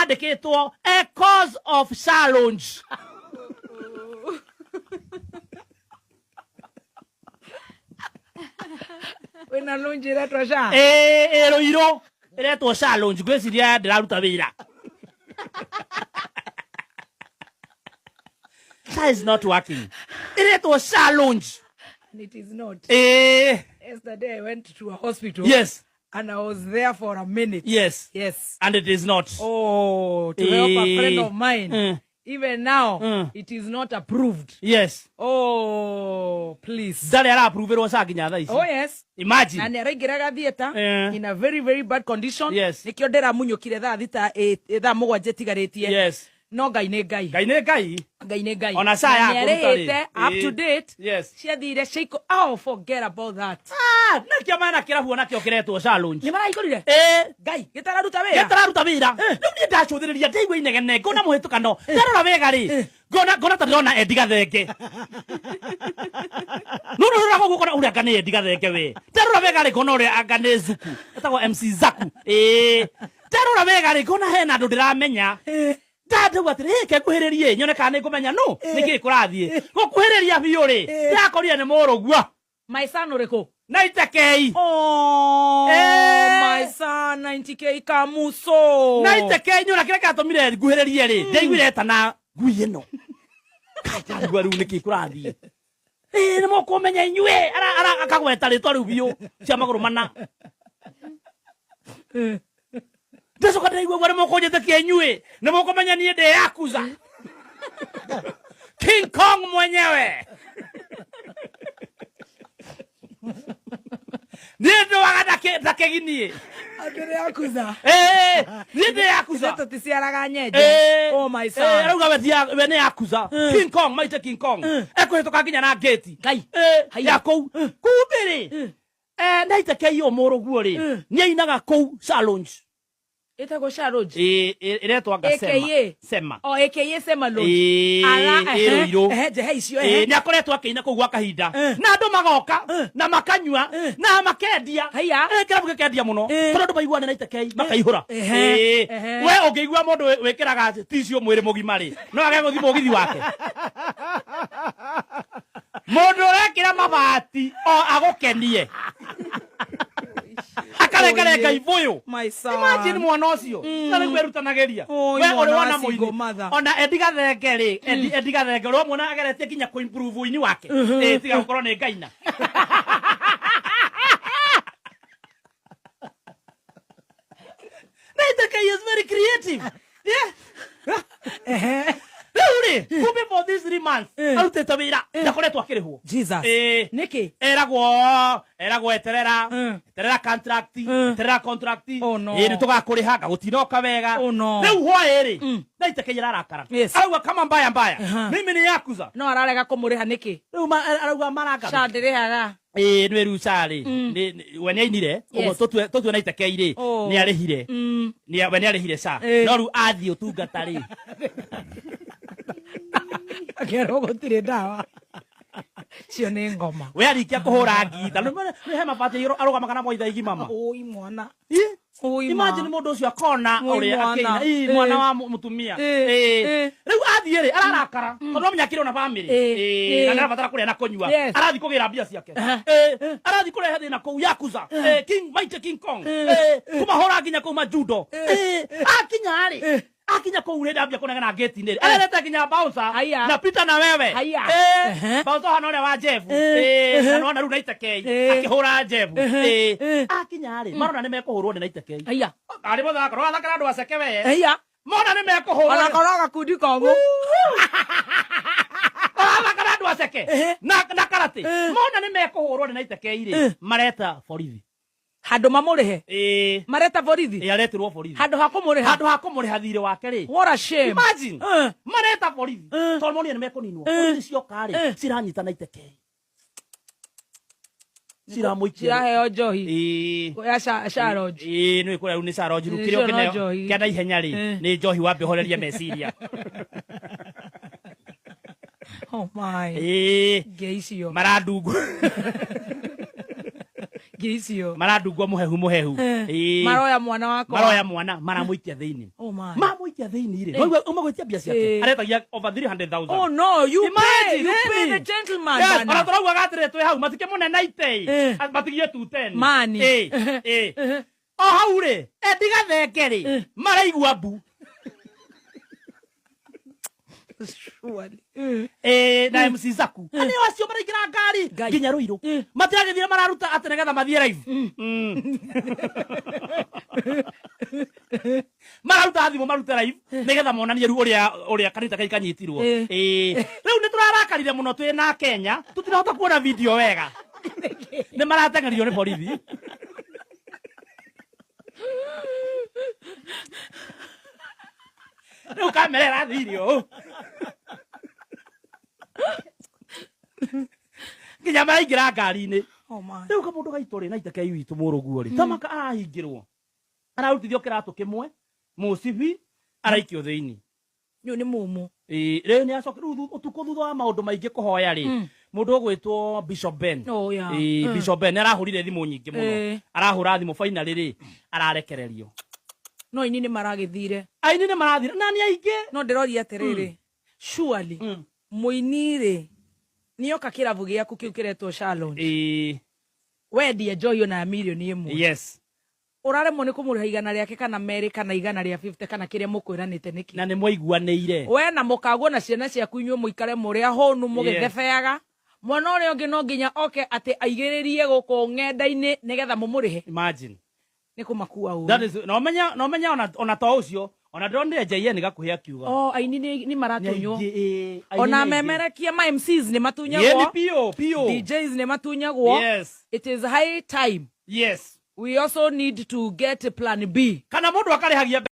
Yandĩkĩtwo a cause of challenge. Wĩna lounge ĩretwo SHA? Ĩĩ, ĩrũirũ ĩretwo challenge, ngwĩciria ndĩraruta wĩra. SHA is not working. Ĩretwo challenge. And it is not. Ĩĩ. Yesterday I went to a hospital. Yes. And I was there for a minute. Yes. Yes. And it is not. Oh, to help a friend Eh. of mine. Even now, it is not approved. Yes. Oh, please. Ndarĩ araapproverwo SHA nginya thaa ici. Oh, yes. Imagine. Na nä araingäraga theatre in a very very bad condition. Nĩkĩo ndĩramunyũkire thaa 6, thaa 7 ĩtigarĩtie. No Ngai nĩ Ngai. Ngai nĩ Ngai. Ngai nĩ Ngai. Ona SHA Na ya kũruta rĩ. nĩarĩhĩte up to date. Ciathire ciaiko, oh, forget about that. Ah, nakĩo mena kĩrabu onakĩo kĩretwo challenge. Nĩ marahingũrire? Ĩĩ. Ngai gĩtararuta wĩra. Gĩtararuta wĩra. Rĩu niĩ ndacũthĩrĩria ndaigua inegene ngona mũhĩtũkano. Ndarora wega rĩ, ngona ta ndĩrona Eddie Gathenge. No rora koguo ngona ũrĩa anga nĩ Eddie Gathenge we. Ndarora wega rĩ, ngona ũrĩa anga nĩ Zuku. Etagwo MC Zaku. Ĩĩ. Ndarora wega rĩ, ngona hena andũ ndĩramenya. Ndandauga atĩrĩ, "Hĩ, ke nguhĩrĩrie nyone kana nĩ ngũmenya nũ nĩkĩ kũrathiĩ." Gũkuhĩrĩria biũ rĩ, ndĩrakorire nĩ mũrũguo. My son ũrĩkũ? Na itekei. Oh, my son, 90K kamuso. Na itekei nyona kĩrĩa kĩratũmire nguhĩrĩrie rĩ, ndaiguire etana ngui ĩno. Ndarigua rĩu nĩkĩ kũrathiĩ. Ĩĩ, nĩ mũkũmenya inyuĩ. Akagweta rĩtwa rĩu biũ cia magũrũ mana. Ndacoka ndĩraigua ũguo, nĩ mũkũnjĩtĩkia inyuĩ, nĩ mũkũmenya niĩ ndĩ yakuza. King Kong mwenyewe. Niĩ ndũaga na kĩginiĩ. Andũ yakuza. Ĩĩ, niĩ ndĩ yakuza. Ithuĩ tũticiaraga nyenje. Ĩĩ. Oh my son. Ĩĩ, arauga we nĩ yakuza. King Kong, maite King Kong. Ekũhĩtũka nginya na ngĩti. Ngai. Ĩĩ, Haiya. ya kũu. Kumbe rĩ, naite kei ũyũ mũrũguo rĩ, nĩ ainaga kũu challenge. Ĩtagwo challenge. Ĩĩ, ĩretwo anga Sema. AKA. Sema. Oh, AKA Sema Lounge. Ĩĩ, Ala, ĩĩ, ehe, Rũirũ. ehe, njehe icio, Ĩĩ, ehe. nĩ akoretwo akĩina kũu gwa kahinda na andũ magoka na makanyua na makendia. Haiya. Ĩĩ, kĩrabu gĩkendia mũno tondũ andũ maiguane na itekei makaihũra. Ehe, Ĩĩ. ehe. We ũngĩigua mũndũ wĩkĩraga tissue mwĩrĩ mũgima rĩ, no age gũthiĩ mũgithi wake. Mũndũ ũrekĩra mabati o agũkenie akarengarenga ibũyũ. My son. Imagine mwana ũcio na rĩu erutanagĩria. Oi, We ũrĩ mwana wona wa single mũini mother. ona Eddie Gathenge rĩ, Eddie Gathenge ũrĩ wamuona ageretie nginya kũ improve ũini wake? Ĩĩ, tiga gũkorwo nĩ ngaina. Naitake is very creative. Yeah. Rĩu rĩ, kumbe for these 3 months arutĩte wĩra ndakoretwo akĩrĩhwo. Jesus. Ĩĩ. Nĩkĩ? Eragwo eterera, eterera contract, eterera contract. Oh, no. Ĩĩ, nĩtũgakũrĩha ngagũtinoka wega. Oh, no. Rĩu hwaĩ rĩ, Naitake ararakara. Arauga kama mbaya mbaya, mimi ni yakuza. No ararega kũmũrĩha nĩkĩ? Rĩu arauga maranga. SHA ndĩrĩhaga. Ĩĩ, nĩ rĩu SHA rĩ, we nĩ ainire ũguo, tũtue Naitake rĩ, Oh. nĩ arĩhire. We nĩ arĩhire SHA. No rĩu athiĩ ũtungata rĩ, Akerwo gũtirĩ ndawa. Cio nĩ ngoma. We arikia kũhũra ngita nĩ he mabati arũgamaga na moitha igima ma. Oi mwana. Ĩ? Oi ma. Imagine mũndũ ũcio akona Oi ũrĩa mwana. akĩina. Ĩ, mwana wa mũtumia. Ĩ. Ĩ. Ĩ. Rĩu athiĩ rĩ, ararakara tondũ no menya akĩrĩ ona bamĩrĩ. Ĩ. Ĩ, na nĩarabatara kũrĩa na kũnyua. Arathiĩ kũgĩra mbia ciake. Ĩ, arathiĩ kũrehe thĩna kũu yakuza. Ĩ, King Mighty King Kong. Ĩ, kũmahũra nginya kũu majudo. Ĩ, akinya rĩ, akinya kũu rĩ, ndambia kũnegena ngĩti-inĩ rĩ, arerete nginya bouncer Haiya. na Peter na wewe. Haiya. Ĩ, Ehe. bouncer hana ũrĩa wa Jeff. Ĩ, na nĩwona rĩu Naitake akĩhũra Jeff. Ĩ, akinya rĩ, marona nĩ mekũhũrwo nĩ Naitake. Haiya. Arĩ mũthako ũrathakĩra andũ aceke we. Haiya. Mona nĩ mekũhũrwo. Ona korwo gakundi komũ. Ũrathakĩra andũ aceke na karate. Mona nĩ mekũhũrwo nĩ Naitake rĩ, mareta borithi. Handũ mamũrĩhe. Ĩĩ. Mareta borithi. Ĩĩ, aretirwo borithi. Handũ ha kũmũrĩha. Handũ ha kũmũrĩha thirĩ wake rĩ. What a shame. Imagine. Mareta borithi. Tondũ monire nĩ mekũninwo. Borithi cioka rĩ, ciranyita Naitake. Ciramũikia. Ciraheo njohi. Ĩĩ. Ya Sharoji. Ĩĩ, nĩ kũrĩa rĩu nĩ Sharoji rĩu Ĩĩ, kĩrĩa icio no ũkĩneo njohi. kĩa naihenya rĩ, nĩ njohi wambe ũhorerie meciria. Oh my. Ĩĩ. Nge icio. Marandungu. Icio. Marandungwo muhehu muhehu. Ĩĩ. Maroya mwana wakwa. Maroya mwana, maramũikia thĩinĩ. Oh my. Mamũikia thĩinĩ rĩ, no uma gwĩtia mbia ciake. Aretagia over 300,000. Oh no, you pay, Imagine, you pay Eni. the gentleman. Yes, Bana. ona tũraugaga atĩrĩ twĩ hau matikĩmũne ite. Matigie 210. Mani. Ĩ o hau rĩ, endigathenge rĩ, maraigua mbu. Surely. Na MC Zaku nĩ acio maraingĩra ngari Ngai. nginya Ruiru, matiragĩthire, mararuta atĩ nĩgetha mathiĩ live. Mararuta thimũ marute live nĩgetha monanie rĩu ũrĩa kanitha kai kanyitirwo. Rĩu nĩ tũrarakarire mũno twĩ na Kenya, tũtirahota kuona video wega, nĩ marateng'erio nĩ borithi. Rĩu kamera ĩrathiire ũũ nginya maraingĩra ngari-inĩ. Oh my. Rĩu kamũndũ gaitũ rĩ, na itakei witũ mũrũguo rĩ, tamaka arahingĩrwo, ararutithio kĩratũ kĩmwe, mũcibi, araikio thĩinĩ. Nĩ nĩ mumu. Ĩĩ, rĩu nĩ acoka rĩu ũtukũ thutha wa maũndũ maingĩ kũhoya rĩ, mũndũ ũgwĩtwo Bishop Ben. Oh, yeah. Ĩĩ, Bishop Ben nĩ arahũrire thimũ nyingĩ mũno. Arahũra thimũ, finally rĩ, ararekererio. No ini nĩ maragĩthire. Aini nĩ marathira na nĩ aingĩ. No ndĩroria atĩrĩrĩ, surely mũini rĩ, nĩoka kĩrabu gĩaku kĩu kĩretwo Shalon, wendia njohi ona ya mirioni 1, ũraremwo nĩ kũmũrĩha 100 rĩake kana 2 kana 150 kana kĩrĩa mũkwĩranĩte nĩkĩ? Na nĩ mwaiguanĩire. We na mũkaguo na ciana ciaku, inyuĩ mũikare mũrĩ ahũnu mũgĩthebeaga, mwana ũrĩa ũngĩ no nginya oke atĩ aigĩrĩrie gũkũ ng'enda-inĩ nĩgetha mũmũrĩhe. Imagine. Nĩ kũmakua ũru. That is no menya ona to ũcio, ona ndĩronire JN gakuhĩ akiuga. Oh, aini nĩ maratunywo. Nĩ aingĩ, ĩĩ, aini Ona nĩ aingĩ. memerekia ma MCs nĩ Ĩĩ, matunyagwo. nĩ piũ piũ. DJs nĩ matunyagwo. It is high time we also need to get a plan B. Kana mũndũ akarĩhagia.